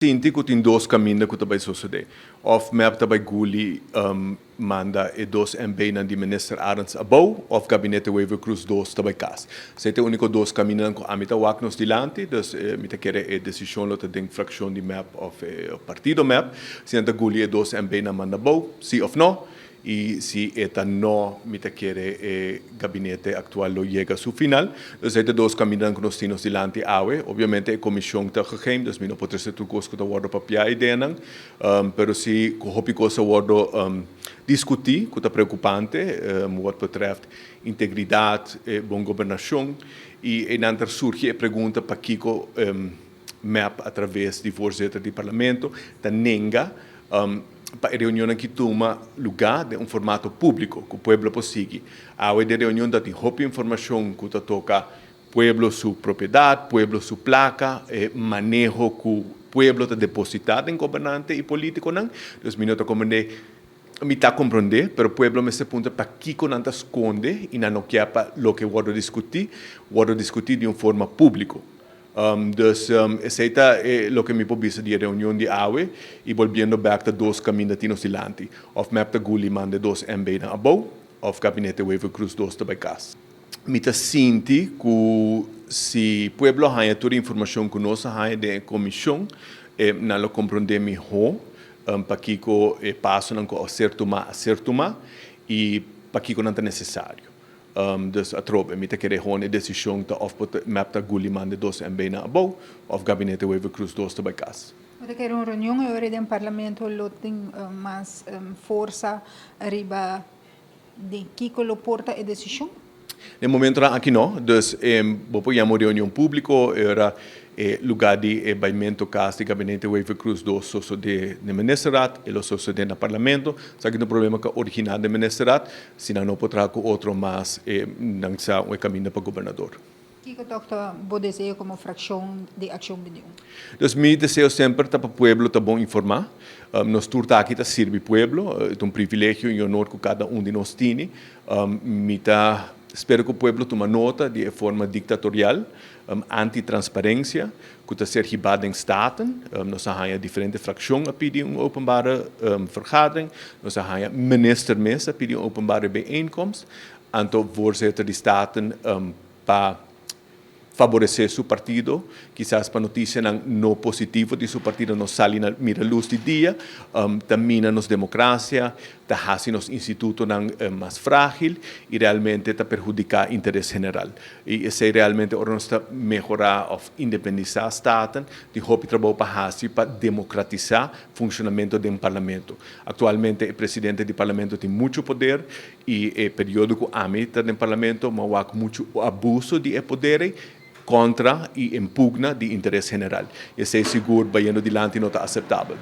Sinti ku tin dos kaminda ku ta bai sosodé. Òf MEP ta bai guli manda e dos MBnan di Minister Arends abou, òf Gabinete Wever-Croes dos ta bai kas. Esei ta e úniko dos kamindanan ku ami ta wak nos dilanti, dus mi ta kere e desishon lo ta den frakshon di MEP òf e partido MEP, si nan ta guli e dos MBnan manda abou, si òf no. I si e ta no, mi ta kere e gabinete aktual lo yega su final. Dus ei ta dos kamindanan ku nos tin nos dilanti awe. Obviamente e komishon ta geheim, dus mi no por trese tur kos ku ta wòrdu papiá ei den nan. Pero si ku hopi kos a wòrdu diskutí ku ta preokupante wat betreft integridat, bon gobernashon. I einan ta surgi e pregunta pakiko MEP atraves di voorzitter di parlamento ta nenga pa e reunionnan ki tuma lugá den un formato públiko ku pueblo por sigui. Awe den reunion ta tin hopi informashon ku ta toka pueblo su propiedat, pueblo su plaka, e maneho ku pueblo ta depositá den gobernante i polítikonan. Dus mi no ta komprendé, mi ta komprendé, pero pueblo mester puntra pakiko nan ta skonde i nan no kier pa loke wòrdu diskutí, wòrdu diskutí di un forma públiko. Dus esei ta e loke mi por bisa di e reunion di awe i bolbiendo bek ta dos kaminda tin nos dilanti. Of MEP ta guli manda e dos MBnan abou of Gabinete Wever-Croes dos ta bai kas. Mi ta sinti ku si pueblo a haña tur e informashon ku nos a haña den e komishon nan lo komprondé mihó pakiko e pasonan ku a ser tumá a ser tumá i pakiko nan ta nesesario. Dus atrobe mi ta kere hon e desishon ta of por MEP ta guli manda e dos MB nan abou of Gabinete Wever Croes dos ta bai kas. Bo ta kere un reunion e ora den Parlamento lo tin mas forsa riba di kiko lo por ta e desishon? Den momentonan aki no, dus bo por yama un reunion publico e ora E lugá di e baimento kas di Gabinete Wever-Croes dos sosodé den Ministerraad, e lo sosodé na Parlamento. Esaki ta un problema ku a originá den Ministerraad. Si nan no por traha ku otro mas, e nan sa un e kaminda pa Gobernador. Kiko tòg ta bo deseo komo frakshon di Akshon Binti Un? Dus mi deseo semper ta pa pueblo ta bon informá. Nos tur ta aki ta sirbi pueblo. E ta un privilegio i honor ku kada un di nos tini. Mi ta spera ku pueblo tuma nota di e forma diktatorial Anti-transparencia cu ta ser hibá den Staten. Nos a haña diferente fraccion a pidi un openbare vergadering. Nos a haña minister mes a pidi un openbare bijeenkomst. Anto voorzitter di Staten pa faborece su partido, kisas pa noticianan no positivo di su partido no sali na mira luz di dia, ta mina nos democracia, ta hasi nos institutonan mas frágil i realmente ta perhudiká interes general. I esei realmente ora nos ta mehorá òf independisá Staten, tin hopi trabou pa hasi pa demokratisá funshonamentu den Parlamento. Aktualmente e presidente di Parlamento tin muchu poder i e periodo ku ami ta den Parlamento mi a wak muchu abuso di e poder ei kontra i en pugna di interes general. I esei sigur bayendo dilanti no ta aseptabel.